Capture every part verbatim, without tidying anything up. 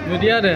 Media de.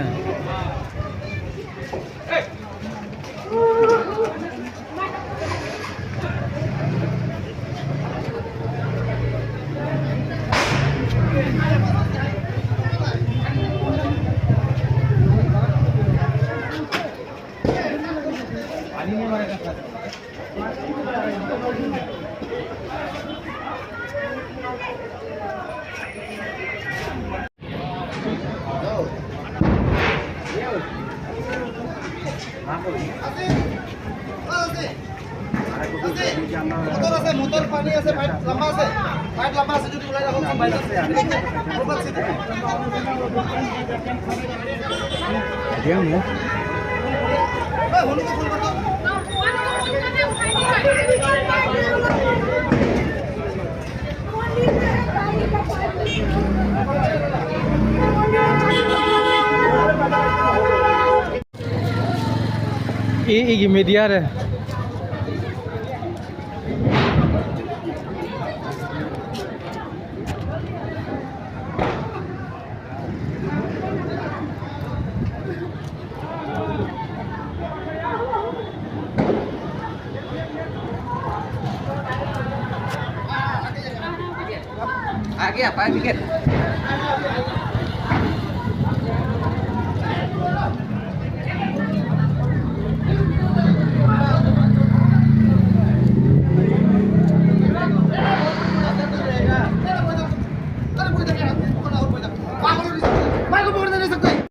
মোটর আছে, মোটর পানী আছে, পাইপ লম্বা আছে, পাইপ লম্বা আছে, যদি ওলাই ৰাখক, বাইক আছে। মোবাইল চিটি। I, i, media de. Agi apa bikin?